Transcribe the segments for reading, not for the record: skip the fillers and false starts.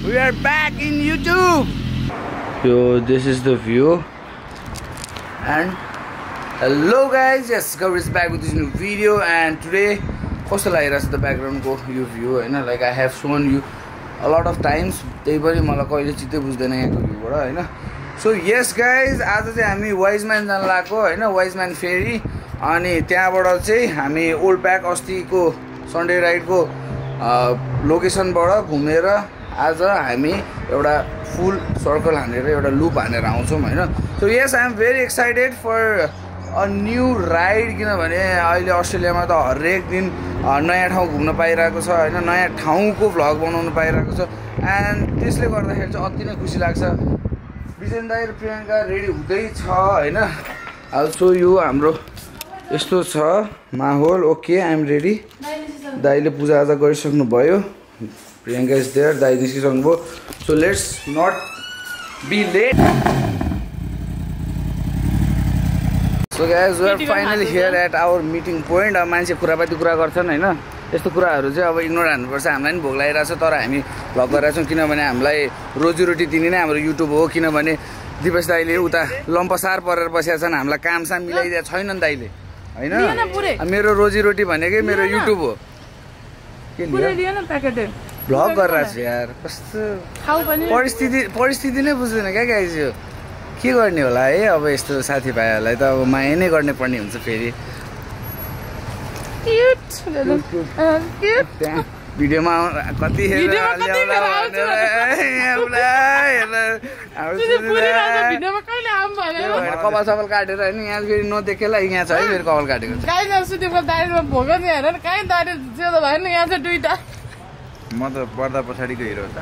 We are back in YouTube. So this is the view. And hello guys, yes, Gaurav is back with this new video. And today, also like the background go you view, you know, like I have shown you a lot of times. They very malako ile chite bujदैन यहाँको view बडा हैन. So yes guys, आज चाहिँ हामी वाइजम्यान जान लागेको हैन, वाइजम्यान फेरी. अनि त्यहाँबाट चाहिँ हामी ओल्ड प्याक अस्तिको सन्डे राइडको लोकेसनबाट घुमेर आज हामी एउटा फुल सर्कल हानेर एउटा लुप हानेर आउँछौं हैन. So yes I am very excited for a new ride, किनभने अहिले अस्ट्रेलियामा त हरेक दिन नयाँ ठाउँ घुम्न पाइरहेको छ हैन, नयाँ ठाउँको भ्लग बनाउन पाइरहेको छ. एन्ड त्यसले गर्दाखेरि चाहिँ अति नै खुसी लाग्छ. विजेन दाइ र प्रियङ्का रेडी हुँदै छ हैन. आई सो यु हाम्रो यस्तो छ माहौल. Okay I am ready. दाइले पूजाआजा गरिसक्नु भयो. Priyanka is there. दाइ निस्किसक्नु भयो. So let's not be late. So guys we are finally here at our meeting point. अब मान्छे कुरापाती कुरा गर्छन् हैन, यस्तो कुराहरू चाहिँ अब इग्नोर हान्नुपर्छ. हामीलाई पनि भोक लागिरहेको छ, तर हामी भ्लग गरिरहेको छौँ किनभने हामीलाई रोजीरोटी दिने नै हाम्रो युट्युब हो. किनभने दिपेश दाइले उता लम्पसार परेर बसेका छन्, हामीलाई कामसाम मिलाइदिएको छैनन् दाइले हैन. मेरो रोजीरोटी भनेकै मेरो युट्युब हो. भ्लग गरिरहेको छु यार. कस्तो परिस्थिति नै बुझ्दैन क्या गाइज. यो के गर्ने होला है अब यस्तो साथीभाइहरूलाई त अब माया नै गर्ने पर्ने हुन्छ फेरि. भिडियोमा कति कपाल सपाल काटेर होइन यहाँ फेरि नदेखेला. यहाँ छ है फेरि कपाल काटेको म त पर्दा पछाडिको हिरो त.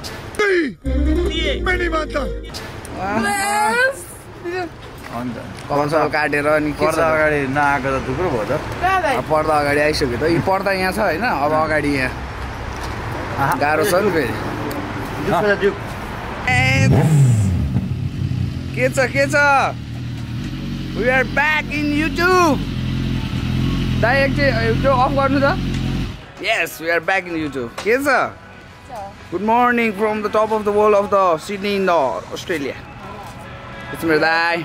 कपाल सपाल काटेर अनि पर्दा अगाडि नआएको त थुप्रो भयो त. पर्दा अगाडि आइसक्यो त. पर्दा यहाँ छ होइन, अब अगाडि यहाँ गाह्रो छ नि फेरि. के छ we are back in YouTube. दाइ एकचोटि त्यो अफ गर्नु त. Yes we are back in YouTube. के छ? Good morning from the top of the world of the Sydney in the Australia. It's मेरो दाइ.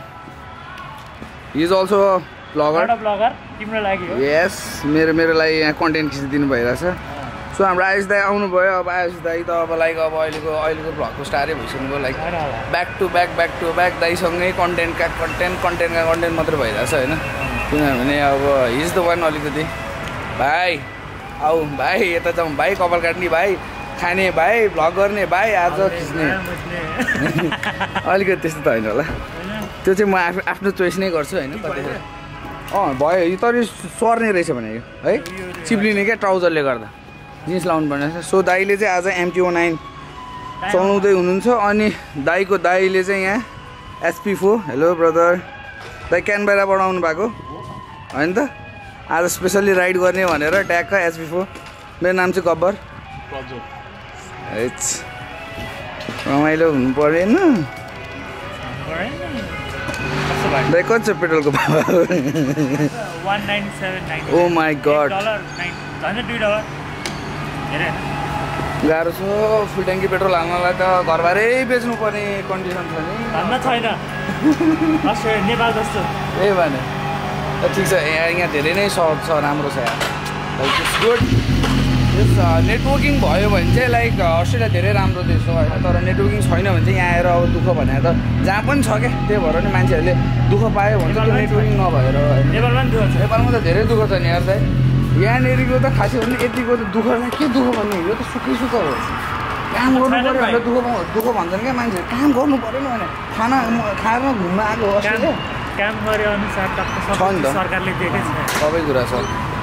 He is also a vlogger. तिम्रो लागि हो. यस मेरो लागि यहाँ कन्टेन्ट खिचिदिनु भइरहेछ. सो हाम्रो आयुष दाइ आउनुभयो. अब आयुष दाइ त अब लाइक अब अहिलेको भ्लगको स्टारै भइसक्नु भयो. लाइक ब्याक टु ब्याक दाइसँगै कन्टेन्टका कन्टेन्ट मात्रै भइरहेछ होइन. किनभने अब हिज द वान. अलिकति भाइ आऊ भाइ यता जाउँ भाइ, कपाल काट्ने भाइ, खाने भाइ, भ्लग गर्ने भाइ, आज खिच्ने. अलिकति त्यस्तो त होइन होला. त्यो चाहिँ म आफ्नो चोइस नै गर्छु होइन कतिखेर. भयो यो तर सर्ने रहेछ भने है, चिप्लिने क्या ट्राउजरले गर्दा. जिन्स लाउनु पर्ने रहेछ. सो दाइले चाहिँ आज MT-09 चलाउँदै हुनुहुन्छ. अनि दाइले चाहिँ यहाँ SP4. Hello brother. दाइ क्यानबेराबाट आउनु भएको होइन त. आज स्पेसल्ली राइड गर्ने भनेर ट्यागका SP4. मेरो नाम चाहिँ गब्बर. रमाइलो हुनु परेन. दाइ कति छ पेट्रोलको भाउ? 197.9. ओ माई गड. गाह्रो छ. फुल ट्याङ्की पेट्रोल हाल्नलाई त घरबारै बेच्नु पर्ने कन्डिसन छ नि. नेपाल जस्तो ए भने ठिक छ. यहाँ धेरै नै सहज छ, राम्रो छ यहाँ. Like it's good. नेटवर्किङ भयो भने चाहिँ लाइक अस्ट्रेलिया धेरै राम्रो देश हो होइन. तर नेटवर्किङ छैन भने चाहिँ यहाँ आएर अब दुःख भने त जहाँ पनि छ क्या. त्यही भएर नि मान्छेहरूले दुःख पायो भने त त्यो नेटवर्किङ नभएर. नेपालमा त धेरै दुःख छ नि यार दाइ. यहाँनिरको त खासै भने यतिको त दुःखलाई के दुःख भन्ने, यो त सुखै सुख हो. काम गर्नु पऱ्यो भनेर दुःख भन्छन् क्या मान्छेहरू. काम गर्नु परेन भने खाएर घुम्न आएको हो अस्ट्रेलिया. काम गरे अनुसार सरकारले दिएकै छ सबै कुरा छ.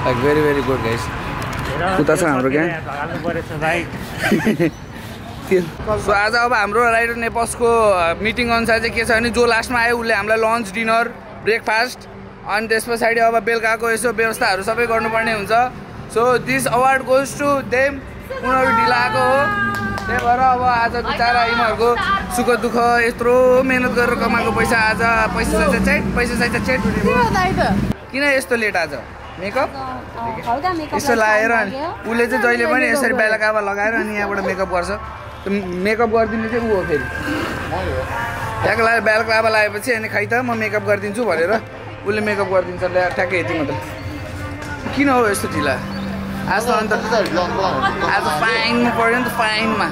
Like very very good guys. उता छ हाम्रो क्या. सो आज अब हाम्रो राइडर नेपल्सको मिटिङ अनुसार चाहिँ के छ भने जो लास्टमा आयो उसले हामीलाई लन्च, डिनर, ब्रेकफास्ट अनि त्यस पछाडि अब बेलुकाको यसो व्यवस्थाहरू सबै गर्नुपर्ने हुन्छ. So this award goes to them. उनीहरू ढिला आएको हो, त्यही भएर अब आज बिचरा यिनीहरूको सुख दुःख यत्रो मेहनत गरेर कमाएको पैसा आज पैसा चेट किन यस्तो लेट आज? मेकअप यसो लगाएर उसले चाहिँ जहिले पनि यसरी बेलुकामा लगाएर अनि यहाँबाट मेकअप गर्छ. मेकअप गरिदिने चाहिँ ऊ हो फेरि ट्याग लगाएर बेलुका अब लगाएपछि अनि खै त म मेकअप गरिदिन्छु भनेर उसले मेकअप गरिदिन्छ ठ्याक्कै यति मात्रै किन हो यस्तो ढिला आज त अन्त आज फाइनमा पऱ्यो नि त फाइनमा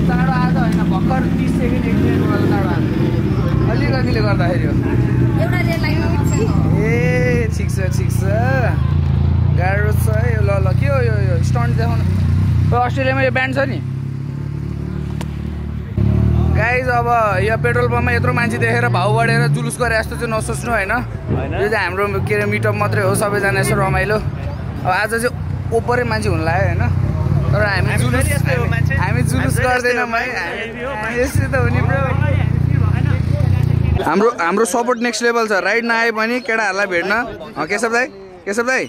चाँडो आज होइन भर्खर 30 सेकेन्ड 1 मिनट चाँडो आज अलिकतिले गर्दाखेरि हो ए ठिक छ गाह्रो छ है ल के हो यो स्टन्ट देखाउनु अस्ट्रेलियामा यो ब्यान्ड छ नि गाइज अब यो पेट्रोल पम्पमा यत्रो मान्छे देखेर भाउ बढेर जुलुस गरे जस्तो चाहिँ नसोच्नु होइन यो चाहिँ हाम्रो के अरे मिटअप मात्रै हो सबैजना यसो रमाइलो अब आज चाहिँ ओपरै मान्छे हुनु लाग्यो होइन तर हामी जुलुस गर्दैनौँ है यसरी त हो नि ब्रो हाम्रो सपोर्ट नेक्स्ट लेभल छ राइड नआए पनि केटाहरूलाई भेट्न केशव दाई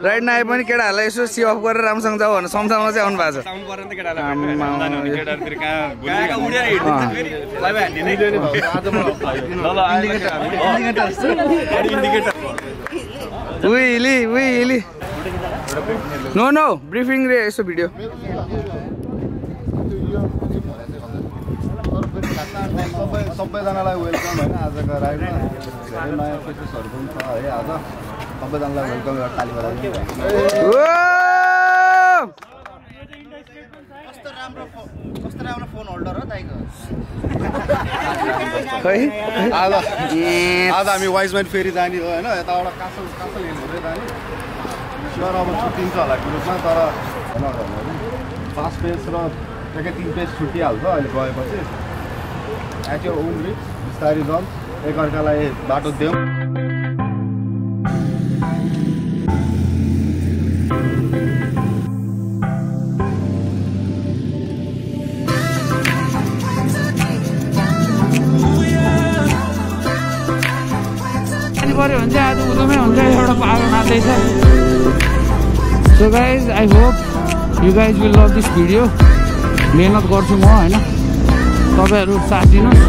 राइड नआए पनि केटाहरूलाई यसो सी अफ गरेर राम्रोसँग जाऊ भनेर सम्झाउन चाहिँ आउनु भएको छ नो ब्रिफिङ रे यसो भिडियो सबैजनालाई वेलकम होइन आजको राइडमा धेरै नयाँ फेसेसहरू पनि छ है आज सबैजनालाई वेलकम गरेर ताली बजाउनु कस्तो राम्रो फोन होल्डर हो दाइको आज हामी वाइजम्यान फेरि जाने हो होइन यताबाट कासल हिँड्दै जाने स्योर अब छुट्टिन्छ होला ग्रुपमा तर 5 पेज र 3 पेज छुट्टिहाल्छ अहिले गएपछि एट योर ओन रिस्क बिस्तारै जाउँ एकअर्कालाई बाटो देऊ पऱ्यो भने चाहिँ आज उदोमै हुन्छ एउटा पागल नाच्दैछ so guys I hope you guys will love this video मेहनत गर्छु म होइन तपाईँहरू साथ दिनुहोस्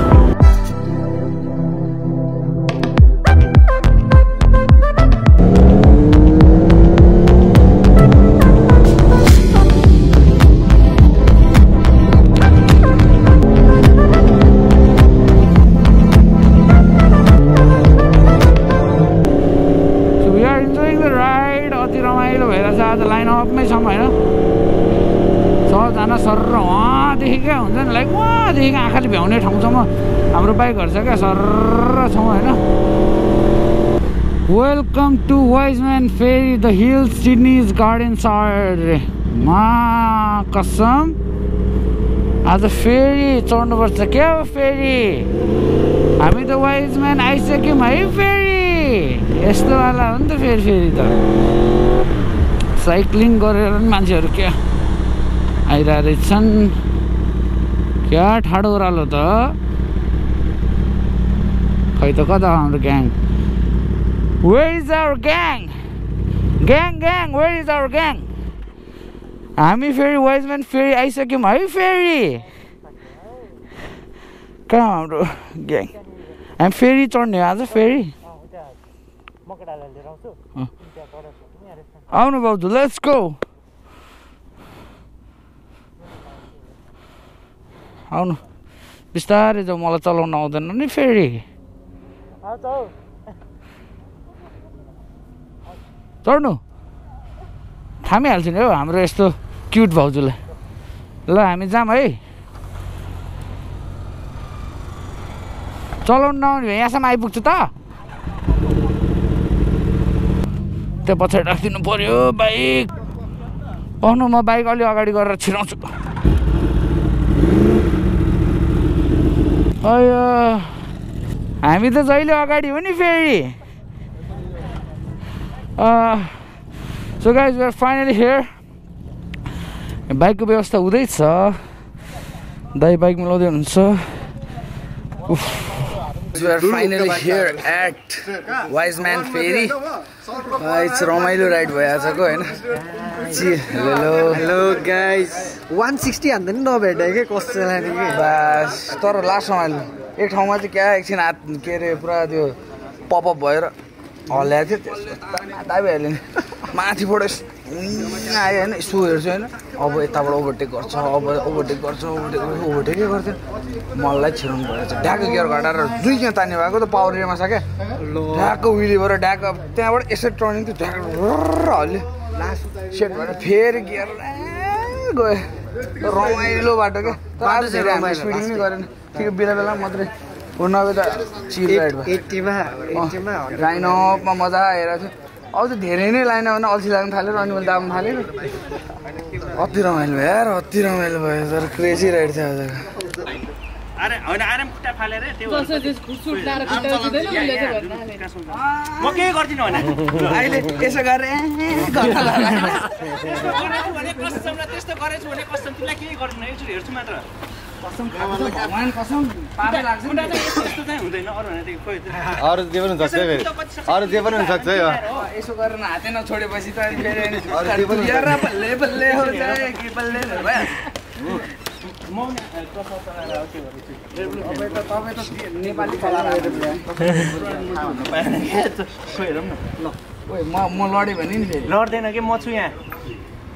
सबजना सर वहाँदेखि क्या हुन्छ नि लाइक वहाँदेखि आँखाले भ्याउने ठाउँसम्म हाम्रो बाइकहरू छ क्या सर छौँ होइन वेलकम टु वाइजम्यान फेरि द हिल सिडनीज गार्डन साइड मा कसम आज फेरि चढ्नुपर्छ क्या हो फेरि हामी त वाइजम्यान आइसक्यौँ है फेरि यस्तो वाला हो नि त फेरि त साइक्लिङ गरेर पनि मान्छेहरू क्या आइरहेछन् क्या ठाडो ओह्रालो त खै त कता हाम्रो gang where is our gang where is our gang हामी फेरि वाइजम्यान फेरि आइसक्यौँ है फेरि कहाँ हाम्रो ग्याङ हामी फेरि चढ्ने हो आज फेरि आउनु भाउजू लेट्स गो आउनु बिस्तारै जाऊ मलाई चलाउन आउँदैन नि फेरि चढ्नु थामिहाल्छु नि हौ हाम्रो यस्तो क्युट भाउजूलाई ल हामी जाऊँ है चलाउनु नआउने भए यहाँसम्म आइपुग्छु त त्यो पछाडि राखिदिनु पर्यो बाइक पाउनु म बाइक अलि अगाडि गरेर छिराउँछु अयो हामी त जहिले अगाडि हो नि फेरि so guys we are finally here बाइकको व्यवस्था हुँदैछ दाइ बाइक मिलाउँदै हुनुहुन्छ We are finally here at Wiseman Ferry. It's रमाइलो राइड भइहाल्छको हैन हेलो गाइस 160 हान्दा नि नभेटे के कस्तो लाग्यो कि बस तर लास्ट रमाइलो एक ठाउँमा चाहिँ क्या एकछिन हात के अरे पुरा त्यो पपअप भएर हल्ल्याएको थियो दाबी हाल्यो नि माथिबाट आयो होइन यसो हेर्छु होइन अब यताबाट ओभरटेक गर्छ ओभरटेकै गर्थ्यो मलाई छिराउनु परेछ ढ्याको गियर घटाएर दुई क्या तान्ने भएको त पावर एरियामा छ क्या ढ्याको विली भएर ढ्याको त्यहाँबाट यसरी टर्निङ थियो ढ्याको हल्यो सेट भएर फेरि गियर गयो रमाइलो बाटो क्या तर आज धेरै हामी स्पिडिङ नै गरेन ठिकै बेला बेला मात्रै हो नभए त चिल राइड भयो राइनअपमा मजा आइरहेको थियो अब त धेरै नै लाइन भने अल्छी लाग्न थाल्यो अनि मैले दाब्न थालेँ अति रमाइलो भयो यार अति रमाइलो भयो तर क्रेजी राइड थियो आजको अरे होइन आराम खुट्टा फालेर त्यो म के गर्दिनँ भने अहिले यसो गरेँ त्यस्तो गरेछु भने कसम तिमीलाई केही गर्दिनँ एकचोटि हेर्छु मात्र भगवान कसम पापै लाग्छ यस्तो चाहिँ हुँदैन अरू भने खोइ अरू जे पनि सक्छ फेरि अरू जे पनि सक्छ है यसो गरेर हातै नछोडेपछि त फेरि बल्ले बल्ले हो जाए कि बल्ले भयो तपाईँ त नेपाली चलाएर म लडेँ भने नि फेरि लड्दैन कि म छु यहाँ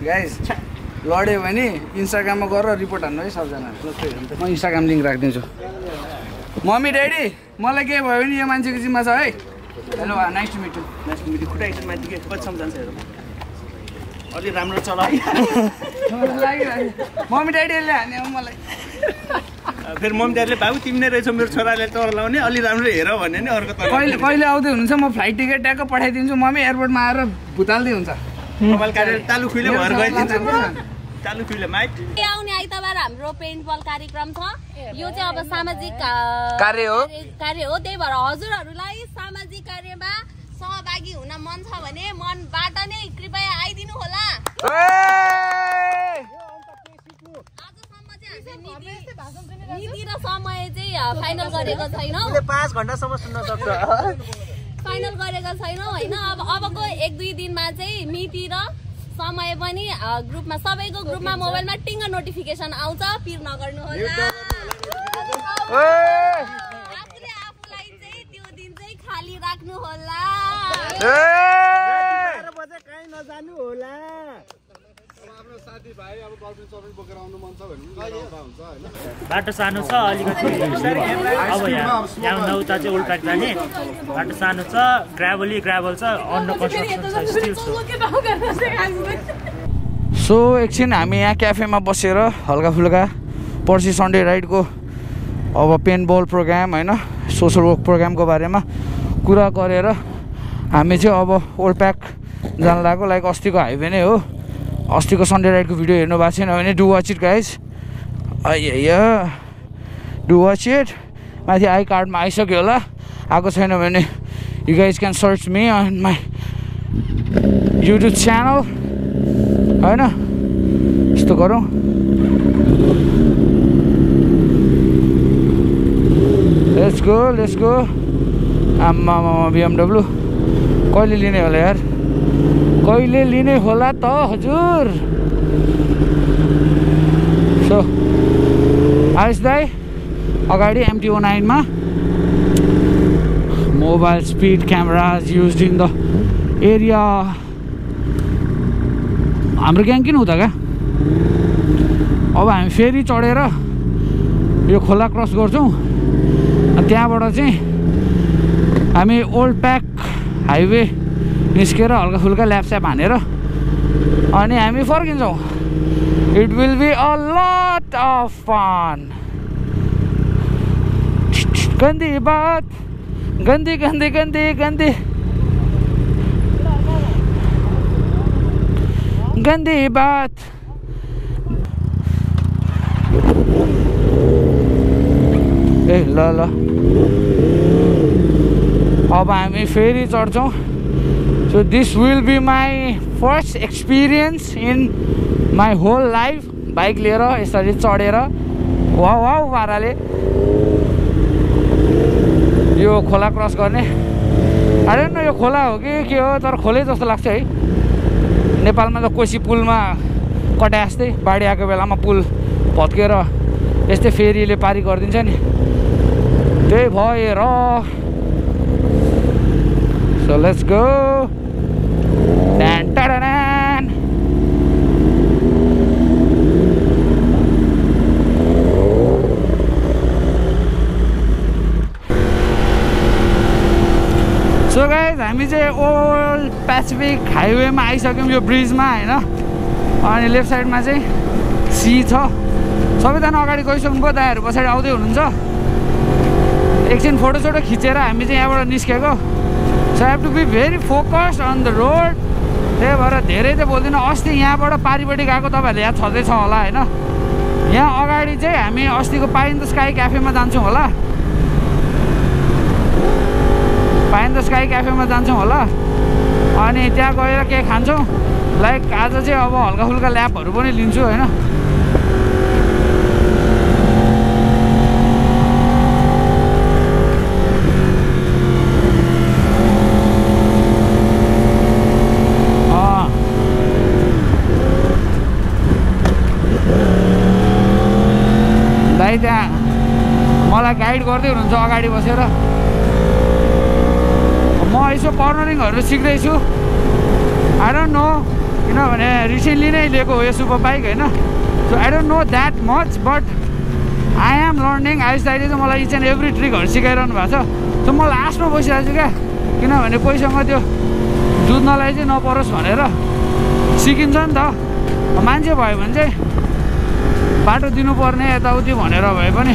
गाइस लड्यो भने इन्स्टाग्राममा गरेर रिपोर्ट हान्नु है सबजना म इन्स्टाग्राम लिङ्क राखिदिन्छु मम्मी ड्याडी मलाई के भयो भने यो मान्छेको जिम्मा छ है hello nice to meet you खुट्टा एकछिन माथि के कतिसम्म जान्छ हेर अलि राम्रो चला मम्मी ड्याडीले हान्यो मलाई फेरि मम्मी ड्याडीले बाबु तिमी नै रहेछौ मेरो छोराले तर लाउने अलि राम्रो हेर भन्यो नि अर्को कहिले आउँदै हुनुहुन्छ म फ्लाइट टिकट ट्याक्क पठाइदिन्छु मम्मी एयरपोर्टमा आएर भुताल्दै हुन्छ मोबाइल काटेर तालु खुइले भर गइदिन्छु तालु खुइले माइट आउने आइतबार हाम्रो पेन्टबल कार्यक्रम छ यो चाहिँ अब सामाजिक कार्य हो त्यही भएर हजुरहरूलाई सामाजिक कार्यमा सहभागी हुन मन छ भने मनबाट नै कृपया आइदिनु होला आजसम्म चाहिँ हामीले नीति र समय चाहिँ फाइनल गरेको छैनौँ 5 घण्टासम्म सुन्न सक्छ फाइनल गरेको छैनौँ होइन अबको 1-2 दिनमा चाहिँ मिति र समय पनि ग्रुपमा सबैको ग्रुपमा मोबाइलमा टिङ्ग नोटिफिकेसन आउँछ पिर नगर्नु होला आफूले आफूलाई चाहिँ त्यो दिन चाहिँ खाली राख्नु होला नजानु होला बाटो सानो छ अलिकति अब यहाँ नौता चाहिँ उल्टा जाने बाटो सानो छ ग्राभल छ अन्डर कन्स्ट्रक्सन छ स्टिल सो एकछिन हामी यहाँ क्याफेमा बसेर हल्का फुल्का पर्सि सन्डे राइडको अब पेन्टबल प्रोग्राम होइन सोसल वर्क प्रोग्रामको बारेमा कुरा गरेर हामी चाहिँ अब ओल्ड प्याक जान लागेको लाइक अस्तिको हाइवे नै हो अस्तिको सन्डे राइडको भिडियो हेर्नु भएको छैन भने do watch it guys do watch it माथि आई कार्डमा आइसक्यो होला आएको छैन भने you guys can search me on my YouTube channel होइन यस्तो गरौँ लेट्स गो आम्मा BMW कहिले लिने होला यार कहिले लिने होला त हजुर सो आयुष दाई अगाडि MT-09 mobile speed cameras used in the area हाम्रो ग्याङ किन हुँदा क्या अब हामी फेरि चढेर यो खोला क्रस गर्छौँ त्यहाँबाट चाहिँ हामी ओल्ड प्याक हाइवे निस्केर हल्का फुल्का ल्यापस्याप हानेर अनि हामी फर्किन्छौँ it will be a lot of fun गन्दी बात गन्दी बात ए ल अब हामी फेरि चढ्छौँ so this will be my first experience in my whole life bike लिएर यसरी चढेर वाउ पाराले यो खोला क्रस गर्ने अरे न यो खोला हो कि के हो तर खोलै जस्तो लाग्छ है नेपालमा त कोसी पुलमा कटाए जस्तै बाढी आएको बेलामा पुल भत्केर यस्तै फेरीले पारी गरिदिन्छ नि त्यही भएर सो लेट्स गो पेसिफिक हाइवेमा आइसक्यौँ यो ब्रिजमा होइन अनि लेफ्ट साइडमा चाहिँ सी छ सबैजना अगाडि गइसक्नुभयो दाइहरू पछाडि आउँदै हुनुहुन्छ एकछिन फोटोसोटो खिचेर हामी चाहिँ यहाँबाट निस्केको so have to be very focused on the road त्यही भएर धेरै चाहिँ बोल्दिनँ अस्ति यहाँबाट पारिपट्टि गएको तपाईँहरूले याद छँदैछ होला होइन यहाँ अगाडि चाहिँ हामी अस्तिको पाइन द स्काई क्याफेमा जान्छौँ होला पाइन द स्काई क्याफेमा जान्छौँ होला अनि त्यहाँ गएर केही खान्छौँ लाइक आज चाहिँ अब हल्का फुल्का ल्यापहरू पनि लिन्छु होइन त्यहाँ मलाई गाइड गर्दै हुनुहुन्छ अगाडि बसेर म यसो कर्नरिङहरू सिक्दैछु आई डोन्ट नो किनभने रिसेन्टली नै लिएको हो यो सुपर बाइक होइन so I don't know that much but I am learning आइस दाइले चाहिँ मलाई इच एन्ड एभ्री ट्रिकहरू सिकाइरहनु भएको छ सो म लास्टमा बसिरहेको छु क्या किनभने कोहीसँग त्यो जुझ्नलाई चाहिँ नपरोस् भनेर सिकिन्छ नि त मान्छे भयो भने चाहिँ बाटो दिनुपर्ने यताउति भनेर भए पनि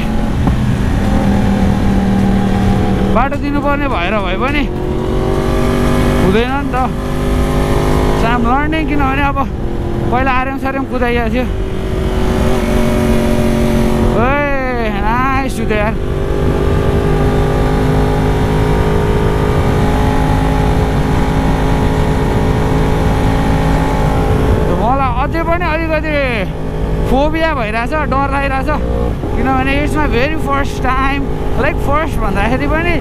बाटो दिनुपर्ने भएर भए पनि हुँदैन नि त साम लर्निङ किनभने अब पहिला आर्यम सार्यम कुदाइएको थियो ए नाइस टु यार मलाई अझै पनि अलिकति फोबिया भइरहेछ डर लागिरहेछ किनभने it's my very first time like first भन्दाखेरि पनि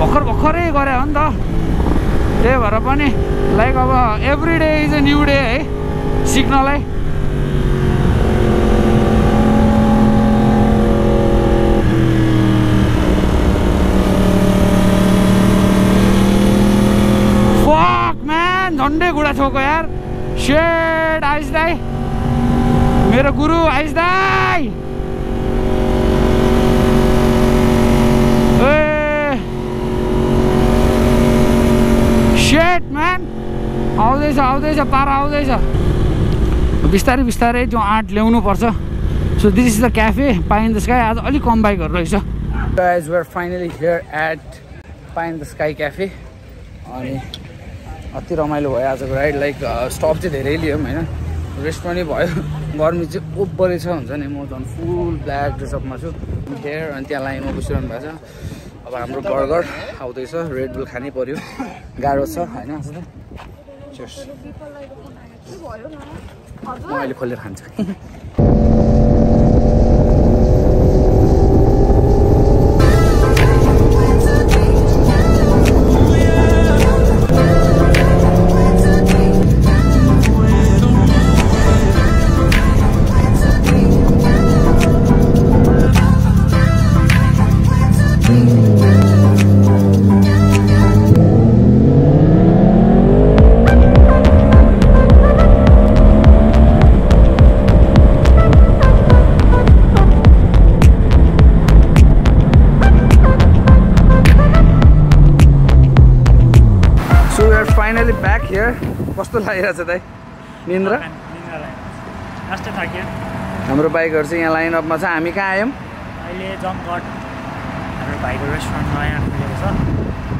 भर्खरै गरे हो नि त त्यही भएर पनि लाइक अब every day is a new day है सिक्नलाई फक म्यान झन्डै घुँडा छोको यार सेट आइस दाइ मेरो गुरु आइस दाइ सेट म्यान आउँदैछ पारा आउँदैछ बिस्तारै बिस्तारै त्यो आँट ल्याउनु पर्छ so this is the cafe pine the sky आज अलिक कम बाइकहरू रहेछ guys we are finally here at pine the sky cafe अनि अति रमाइलो भयो आजको राइड लाइक स्टप चाहिँ धेरै लियौँ होइन रेस्ट पनि भयो गर्मी चाहिँ ओभरै छ हुन्छ नि म झन् फुल ब्ल्याक ड्रेसअपमा छु हेयर अनि त्यहाँ लाइनमा बसिरहनु भएको छ अब हाम्रो बर्गर आउँदैछ रेड बुल खानै पर्यो गाह्रो छ होइन म अहिले खोलेर खान्छु फाइनली ब्याक हियर कस्तो लागिरहेछ दाइ निन्द्रा हाम्रो बाइकहरू चाहिँ यहाँ लाइनअपमा छ हामी कहाँ आयौँ अहिले जम्पगढ हाम्रो भाइको रेस्टुरेन्ट नयाँ खुलेको छ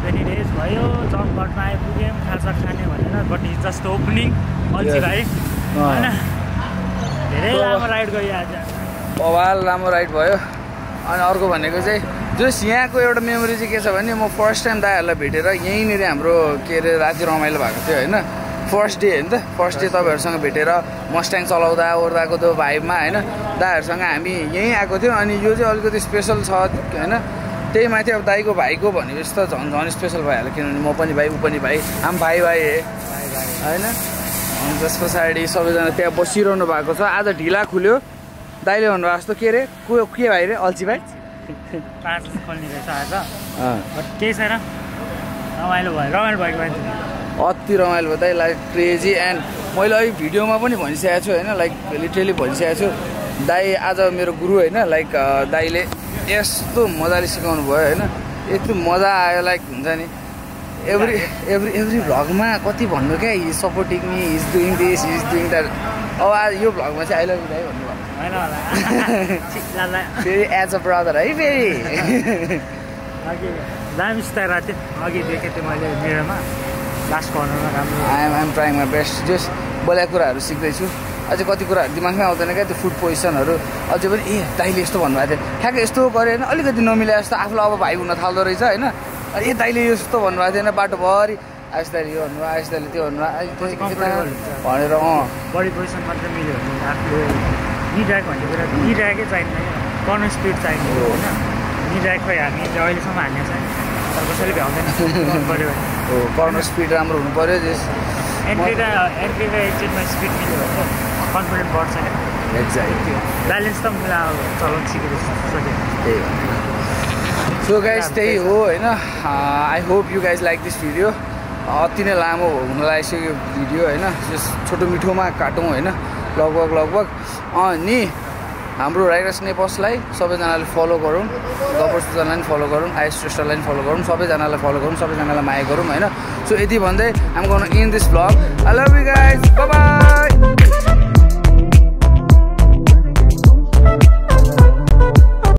20 days भयो जम्पगढमा आइपुग्यौँ खाजा खाने भनेर बट इज जस्ट ओपनिङ अल्छी भाइ होइन धेरै लामो राइड गयो आज बवाल लामो राइड भयो अनि अर्को भनेको चाहिँ जस यहाँको एउटा मेमोरी चाहिँ के छ भने म फर्स्ट टाइम दाइहरूलाई भेटेर यहीँनिर हाम्रो के अरे राति रमाइलो भएको थियो होइन फर्स्ट डे होइन त फर्स्ट डे तपाईँहरूसँग भेटेर मस्ट्याङ चलाउँदा ओर्दाको त्यो भाइबमा होइन दाइहरूसँग हामी यहीँ आएको थियौँ अनि यो चाहिँ अलिकति स्पेसल छ होइन त्यही माथि अब दाइको भाइको भनेपछि त झन् झन् स्पेसल भइहाल्यो किनभने म पनि भाइ ऊ पनि भाइ हामी भाइ भाइ होइन अनि त्यस पछाडि सबैजना त्यहाँ बसिरहनु भएको छ आज ढिला खुल्यो दाइले भन्नुभएको जस्तो के अरे के भाइ रे अल्छी भाइ 5 खोल्ने रहेछ आज बट केही छैन रमाइलो भएको मान्छे अति रमाइलो भयो दाइ लाइक क्रेजी एन्ड मैले अघि भिडियोमा पनि भनिसकेको छु होइन लाइक लिटरली भनिसकेको छु दाइ आज मेरो गुरु होइन लाइक दाइले यस्तो मजाले सिकाउनु भयो होइन यति मजा आयो लाइक हुन्छ नि एभ्री भ्लगमा कति भन्नु क्या he supporting me is doing this is doing that अब यो भ्लगमा चाहिँ आई लभ यु दाइ भन्नुभयो होइन होला फेरि एज अ ब्रदर है फेरि अघि दामी स्टाइल थियो अघि देखेको थिएँ मैले मेरोमा लास्ट कर्नरमा राम्रो आइएम ट्राइङ माई बेस्ट जस बोलेको कुराहरू सिक्दैछु अझै कति कुराहरू दिमागमै आउँदैन क्या त्यो फुड पोजिसनहरू अझै पनि दाइले यस्तो भन्नुभएको थियो ठ्याक्कै यस्तो गऱ्यो होइन अलिकति नमिले जस्तो आफूलाई अब भाइ हुन थाल्दो रहेछ होइन दाइले यस्तो भन्नुभएको थिएन बाटोभरि आयुष दाइले यो भन्नुभयो आयुष दाइले त्यो भन्नुभयो भनेर बडी पोजिसन मात्रै मिल्यो भने आफूले निड्याक भन्ने कुरा निड्याकै चाहिँदैन कर्नर स्पिड चाहिन्छ होइन निड्याक खै हामी अहिलेसम्म हान्ने छैन तर कसैले भ्याउँदैन पऱ्यो भने कर्नर स्पिड राम्रो हुनु पऱ्यो एन्ट्री र एक्जिटमा स्पिड मिल्यो भने कन्फिडेन्ट बढ्छ क्या एक्ज्याक्टली ब्यालेन्स त चलाउनु सिकेको सकेँ त्यही हो सो गाइस त्यही हो होइन I hope you guys like this video अति नै लामो हुन लागेको यो भिडियो होइन जस छोटो मिठोमा काटौँ होइन लगभग अनि हाम्रो राइडर्स नेपसलाई सबैजनाले फलो गरौँ गबर सुजनलाई पनि फलो गरौँ आयुष श्रेष्ठलाई पनि फलो गरौँ सबैजनालाई फलो गरौँ सबैजनालाई माया गरौँ होइन सो यति भन्दै I'm gonna end this vlog I love you guys bye by